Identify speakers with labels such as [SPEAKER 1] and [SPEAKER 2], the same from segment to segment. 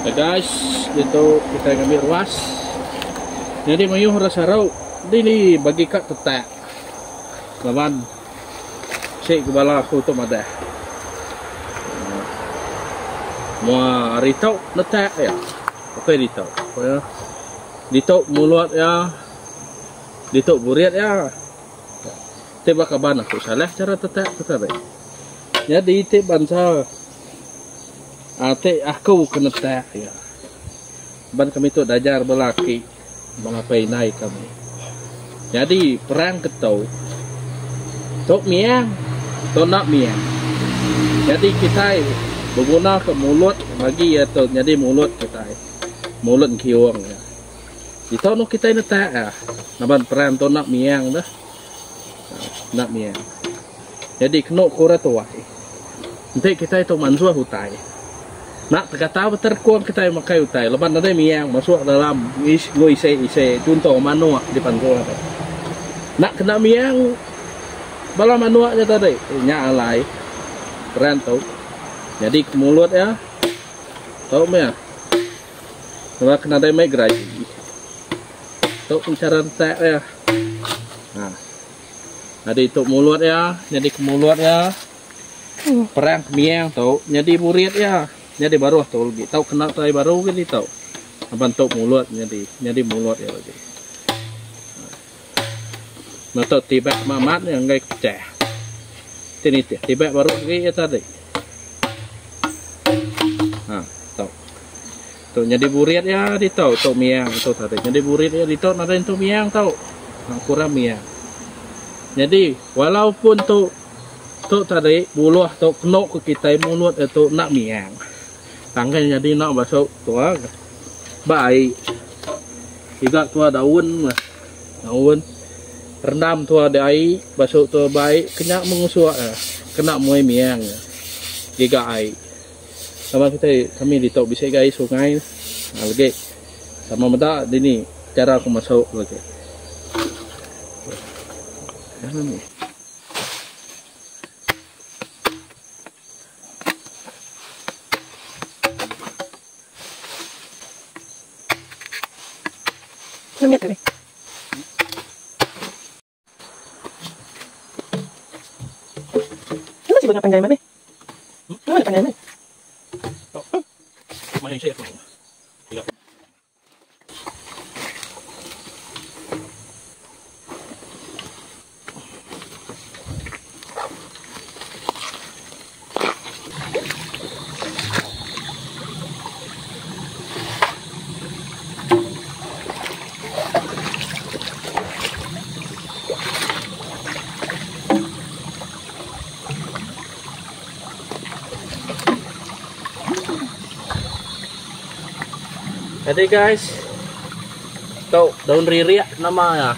[SPEAKER 1] Okay guys, ditu kitai ngambi ruas. Nyadi mayuh orang sarau dini bagi ka tetak. Laban sik ku bala aku tu madah. Mua hari tu netak iya. Ukai ditu. Ditu mulut iya. Ditu burit iya. Ti ba kaban aku salah cara tetak tu tadi. Nyadi ti bansa ti aku ke netak iya. Ban kami tu dajar bala aki bala apai indai kami. Nyadi perang ke tu, tu miang tu enda miang. Nyadi kitai beguna ke mulut bagi iya tu nyadi mulut kitai. Mulut engkiung iya. Ditu anu kitai netak iya laban perang tu enda miang dah. Enda miang. Nyadi kenu ku orang tuai, enti kitai tu mansuh utai, enda tegata beterkung kitai makai utai laban nadai miang masuk dalam enggau isi-isi chunto manuk dipansuh tu. Enda kena miang bala manuk nya tadi. Nya alai peran tu nyadi ke mulut iya tu meh laban ke nadai meh geraji. Tu chara entak iya. Ha. Nyadi tu mulut iya, nyadi ke mulut iya. Perang kemiang tu nyadi murid iya. Nyadi baruh tu legi tau kena tai baru ke ditu. Laban tu mulut nyadi, nyadi mulut iya legi. Meh tu tibak amat iya enggai ke pecah. Ti nitih tibak baru legi iya tadi. Ha tu. Tu nyadi burit iya ditu tu miang tu tadi. Nyadi burit iya ditu nadai entu miang tu. Kurang miang. Nyadi walaupun tu tu tadi buluh tu kenu ke kitai mulut iya tu enda miang. Tang kai nyadi enda basu tua ba ai. Iga tua daun lah. Daun rendam tua di ai basu tua ba ai kena mengusuk iya. Kena muai miang iya. Giga ai. Sama kitai kami ditu bisi ga ai sungai legi sama meda dini chara ku masu legi. Jadi guys, tu daun ririk nama iya.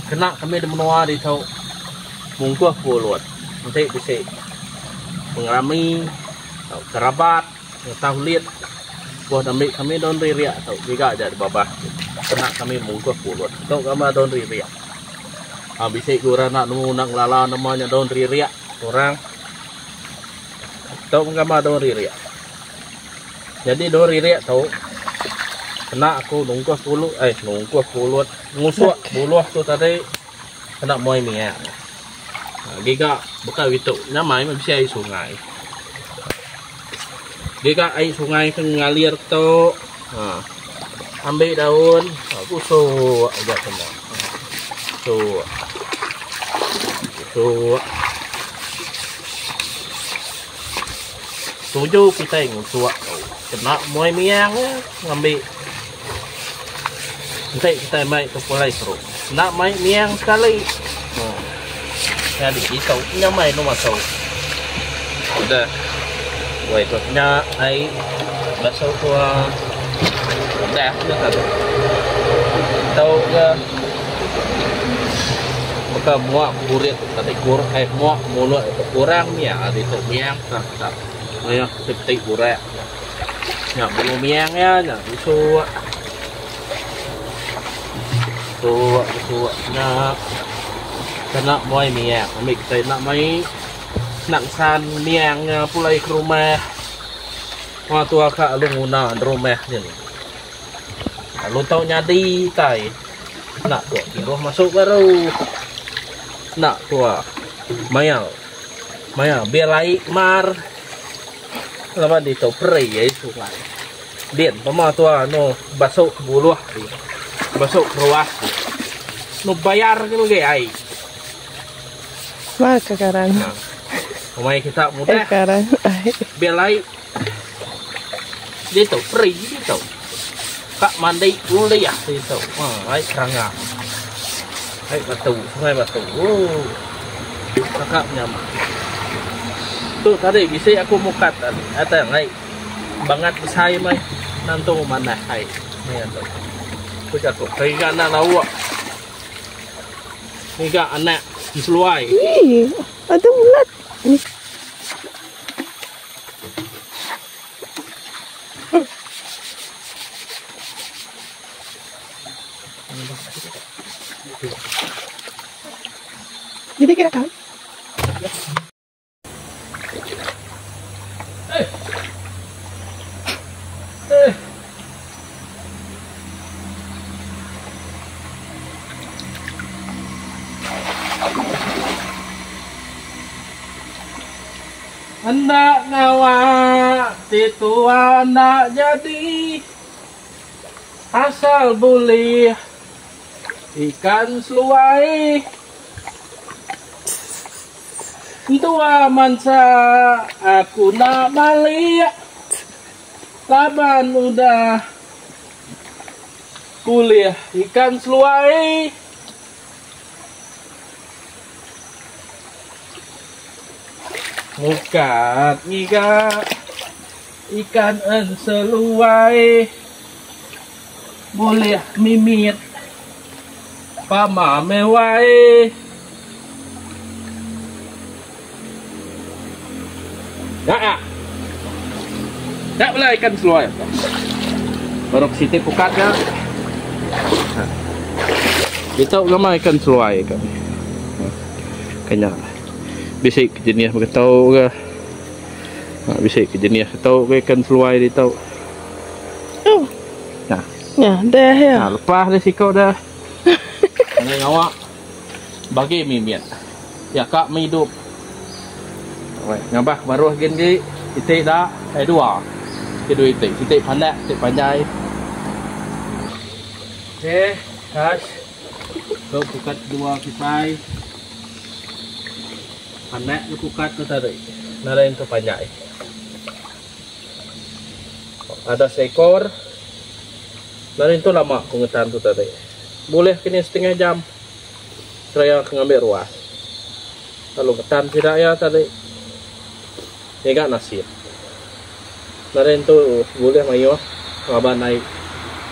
[SPEAKER 1] Kena kami di menua ditu mungkuh pulut. Enti bisi pengerami tauka rabat ngetah ulit buh ambi kami daun ririk tu giga aja di babah tu. Kena kami mungkuh pulut. Tu gambar daun ririk. Ha bisi ku orang enda nemu enda ngelala nama nya daun ririk orang. Tu gambar daun ririk. Nyadi daun ririk tu kena aku nungkuh pulut eh nungkuh pulut ngusuk buluh tu tadi kena muai miang. Ha giga baka ditu nyamai meh bisi ai sungai. Giga ai sungai ke ngalir tu ha ambi daun kusuk aja kena. Kusuk. Kusuk. Tuju kitai ngusuk tu kena muai miang iya ngambi enti kitai mai ke pulai seru enda mai miang sekali uhh nyadi ditu nyamai anu masu udah wai tu nya ai basu tua udah nya tadi tau ga baka mua burit tadi kur eh mua mulut kurang mia ditu miang ka mayuh peti burak nya bulu miang iya nya busuk busuk busuk nya kena muai miang ambi kitai enda mai enda ngesan miang nya pulai ke rumah. Wang tua ka lalu nguna rumah nyin. Lalu tau nyadi tai. Enda tua kiruh masuk baru. Enda tua mayar mayar bil ai mar laban ditu free ai sungai. Din pema tua anu basu buluh ti basu keruas ti. Nu bayar ke lagi ai.
[SPEAKER 2] Ba ke karan.
[SPEAKER 1] Umai kita mudah.
[SPEAKER 2] Eh karan ai.
[SPEAKER 1] Bil ai ditu free ditu. Ka mandi ulih ditu. Ha ai keranga. Ai batu, sungai batu. Ooh. Kaka menyama. Tu tadi bisi aku mukat tadi. Atang ai bangat besai mai nantu manah ai. Maya tu. Ku jaku ngiga anak lauk. Ngiga anak enseluai.
[SPEAKER 2] Ih, ada ulat. Ni. Jadi kira kan?
[SPEAKER 1] Eh. Eh. Enda ngawa ti tua enda jadi asal bulih ikan seluai. Entua mansa aku enda malik laban udah bulih ikan seluai. Mukat ngiga ikan enseluai bulih mimit pama meh wai. Daa. Dak bela ikan seluai. Baru ke siti pukat nya. Ditu gamai ikan seluai kami. Kenya. Bisi ke jenis begitu ke. Ha, bisi ke jenis ketu ke ikan seluai ditu.
[SPEAKER 2] Oh.
[SPEAKER 1] Nah.
[SPEAKER 2] Ya, dah ya.
[SPEAKER 1] Ha, lepas dia sikau dah. Ini ngawak. Bagi mimit. Ya kak meh idup. Oi, ngabah baruh gin gi iti da eh dua. Ti dua iti, siti pandak, siti panjai. Okey, kas. Tu pukat dua kitai. Pandak ke pukat tu tadi. Nadai entu panjai. Ada seekor. Nadai entu lama ku ngetan tu tadi. Bulih kini setengah jam. Seraya ke ngambi ruas. Lalu ngetan sida iya tadi. Ngiga nasib. Nadai entu bulih mayuh laban ai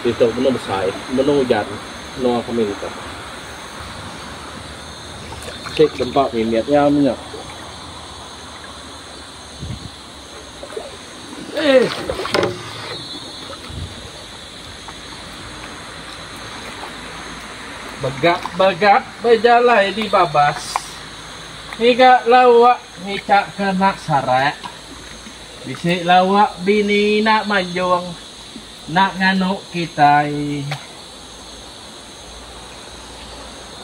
[SPEAKER 1] ditu menu besai, menu ujan menua kami ditu. Sik dempa mimit iya menya. Eh. Begap-begap bejalai di babas. Ngiga lawak ngica ke nak sarak. Bisi lawak bini nak manjung nak nganu kitai.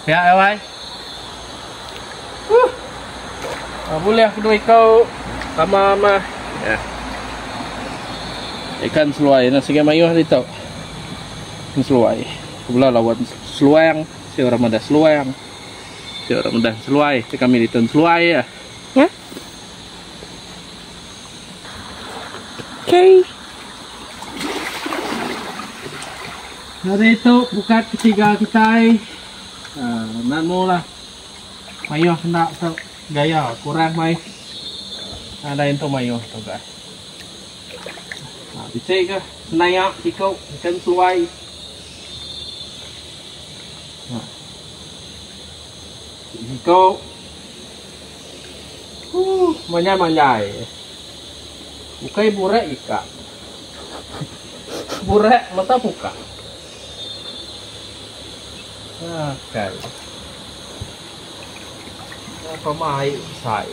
[SPEAKER 1] Pia ai wai. Huh. Ah, bulih kedua ikau sama mah. Ya. Ikan seluai na sige mayuh ditu. Ikan seluai. Bela lawan seluang, si orang madah seluang. Si orang madah seluai, si kami ditu seluai ya.
[SPEAKER 2] Ya. Okay.
[SPEAKER 1] Hari tu pukat ketiga kitai. Uh, nemu lah. Mayuh kena tu gaya kurang mai. Ada yang tu mayuh tu guys. Ha, bisi ke senayak siku ikan seluai. Ha. Siku. Huh, manjai-manjai. Ukai burak ika. Burak mata buka. Okay. Apa mai besai.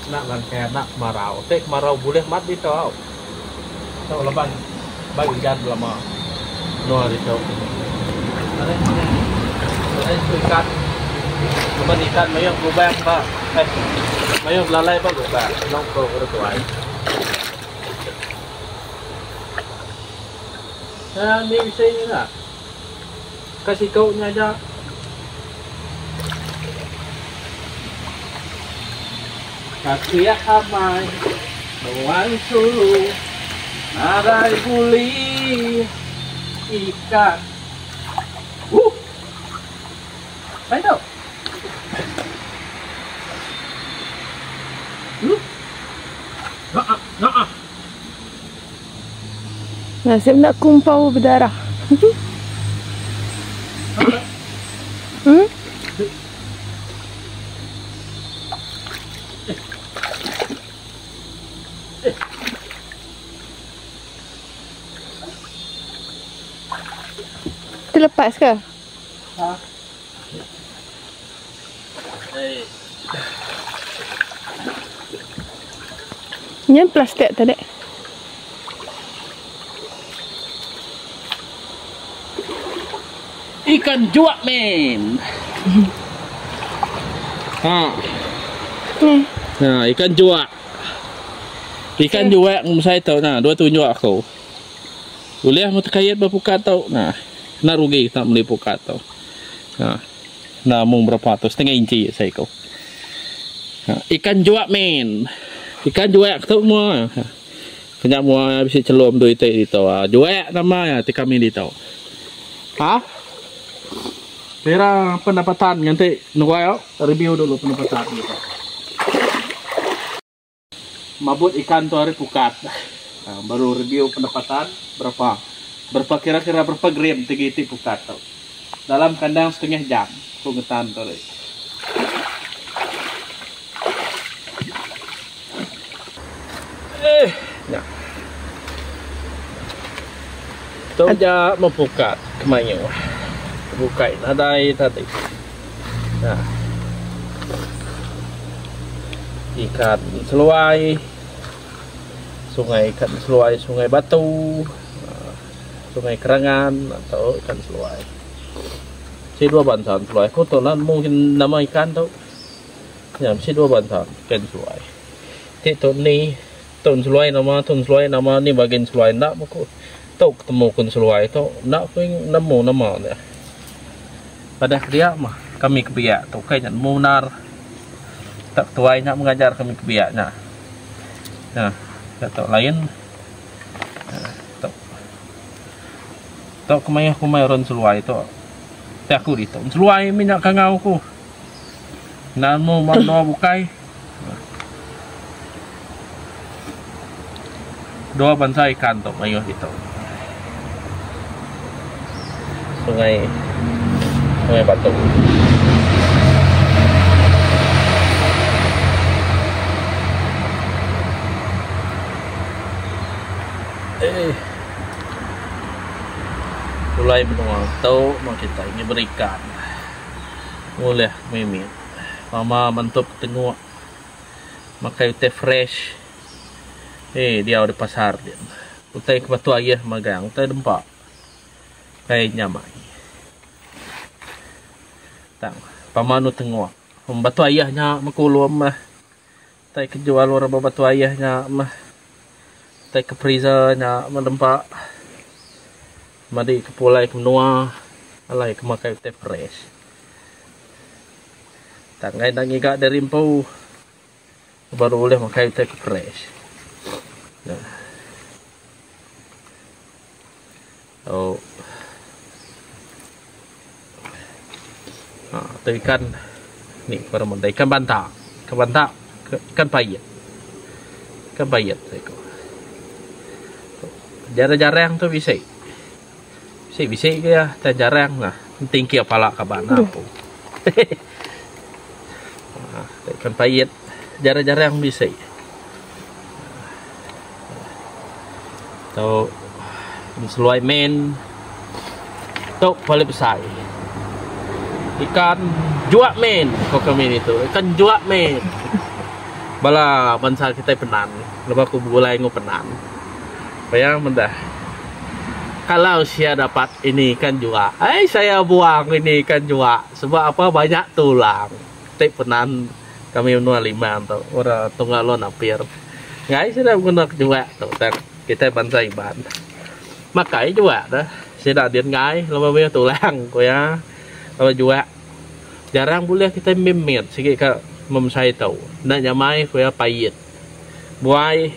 [SPEAKER 1] Enda langkar enda kemarau. Ti kemarau bulih mat ditu au. Tu laban bai ujan belama menua ditu. Nadai nadai siku ikan laban ikan mayuh lubang ba eh mayuh belalai ba lubang eno ko orang tuai. Nya ni bisi nya. Ka siku nya aja. Kaki amai nuan sulu nadai bulih ikan. Wuh. Sai tu. Hmm. Naa naa.
[SPEAKER 2] Nasib enda kumpau bedarah. Hmm? Terlepas ke?
[SPEAKER 1] Ha.
[SPEAKER 2] Nya plastik tadi.
[SPEAKER 1] Ikan juak men. Ha.
[SPEAKER 2] Ni.
[SPEAKER 1] Ha, ikan juak. Ikan juak ngemesai tu nah, dua tunjuk aku. Ulih mu tekait ba pukat tu. Nah, enda rugi kita meli pukat tu. Ha. Enda mung berapa tu setengah inci seiku. Ha, ikan juak min. Ikan juak tu mua. Ha. Kenya mua bisi chelum du iti ditu. Ha, juak nama ya ti kami ditu. Ha? Kira pendapatan nganti nuai au review dulu pendapatan gitu. Mabut ikan tu ari pukat. Ha, baru review pendapatan berapa. Berapa kira-kira berapa gram tiga iti pukat tu. Dalam kandang setengah jam ku ngetan tu ari. Eh, nya. Tu ja mepukat kemayuh. Bukai nadai tadi. Nah. Ikan seluai. Sungai ikan seluai, sungai batu, sungai kerangan atau ikan seluai. Sik dua bansa seluai. Aku tu lah mungkin nama ikan tu. Ya, mesti dua bansa ikan seluai. Ti tu ni tun seluai nama tun seluai nama ni bagian seluai ndak aku. Tu ketemu kun seluai tu ndak aku nemu nama dia. Padah kedia mah kami ke biak tu ukai nya nemu bendar. Tak tuai nya mengajar kami ke biak nya. Nah, tu lain. Tu. Tu kemayuh kumai orang seluai tu. Ti aku ditu. Seluai mih nya kangau aku. Enda nemu ba menua bukai. Dua bansa ikan tu mayuh ditu. Sungai Sungai Batu. Eh. Pulai menua tu meh kitai ngi berikan. Ulih mimit. Mama mantup tenguk. Makai utai fresh. Eh diau di pasar din. Utai ke batu ayah magang utai dempa. Kai nyamai. Tang pama anu tengok. Batu ayah nya mekulum mah. Utai ke jual orang ba batu ayah nya mah. Utai ke freezer nya meh dempa. Madi ke pulai ke menua alai ke makai utai fresh. Tang ngai enda ngiga diri empu. Baru ulih makai utai ke fresh. Nah. Oh. Ha, tu ikan ni baru menda ikan banta. Ikan banta, ikan payet. Ikan payet siko. Jarang-jarang tu bisi. Bisi bisi ke ya, tak jarang lah. Penting kia pala kaban apu. Ha, ikan payet jarang-jarang bisi. Tu seluai main. Tu paling besar. Ikan juak main ko kami ditu. Ikan juak main. Bala bansa kitai Penan lebuh aku begulai enggau Penan. Bayang meda. Kalau sia dapat ini ikan jua, ai saya buang ini ikan jua sebab apa banyak tulang. Ti Penan kami menua Limbang tu ora tungga lon apir. Ngai sida beguna ke jua tu tang kitai bansa Iban. Makai jua dah sida din ngai laban mayuh tulang ku iya. Laban jua jarang bulih kitai mit-mit sigi ka memesai tu. Enda nyamai ku iya pait. Buai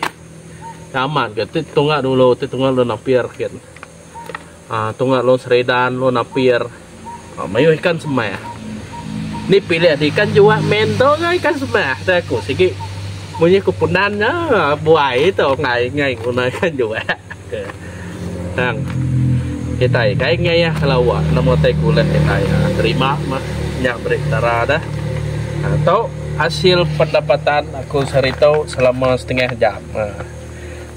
[SPEAKER 1] amat ga ti tunga dulu ti tunga lalu napir kin. Aaa tunga lalu seridan lalu napir. Mayuh ikan semah. Ni pilih ti ikan juak men tu ke ikan semah deh aku sigi munyi ku punan nya buai tu enggai enggai nguna ikan juak ke. Tang kitai kai enggai iya kelawa nemu tai kulih kitai terima mah nya beri petara deh. Tu asil pendapatan aku sehari tu selama setengah jam.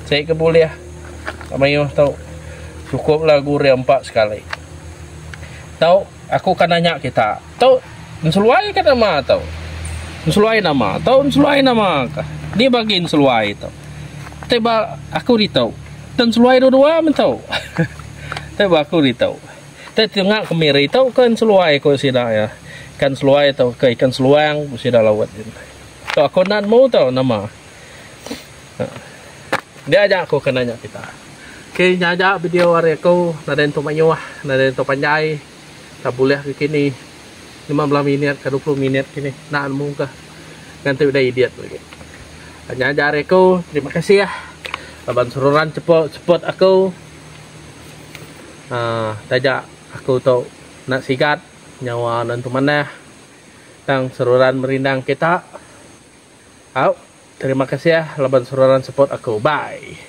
[SPEAKER 1] Sigi ke bulih mayuh tu cukup la guring empa sekali. Tu aku ka nanya kita tu enseluai ka nama tu. Enseluai nama tu enseluai nama ka. Ni bagi enseluai tu. Ti ba aku ditu tu enseluai dua-dua meh tu. Ti ba aku ditu. Ti tunga ke Miri tu ke enseluai ku sida iya. Ikan seluai tu ke ikan seluang ku sida laut din. Tu aku enda nemu tu nama. Dia aja aku ke nanya kita. Okey nya aja video ari aku nadai entu mayuh nadai entu panjai tak bulih ke kini 15 minit ke 20 minit kini enda nemu ka nganti udah edit lagi. Nya aja ari aku terima kasih laban seruran support aku. Aaa taja aku tu enda sigat nyawa nentu manah tang seruran merindang kita. Au terima kasih laban seruran support aku. Bye.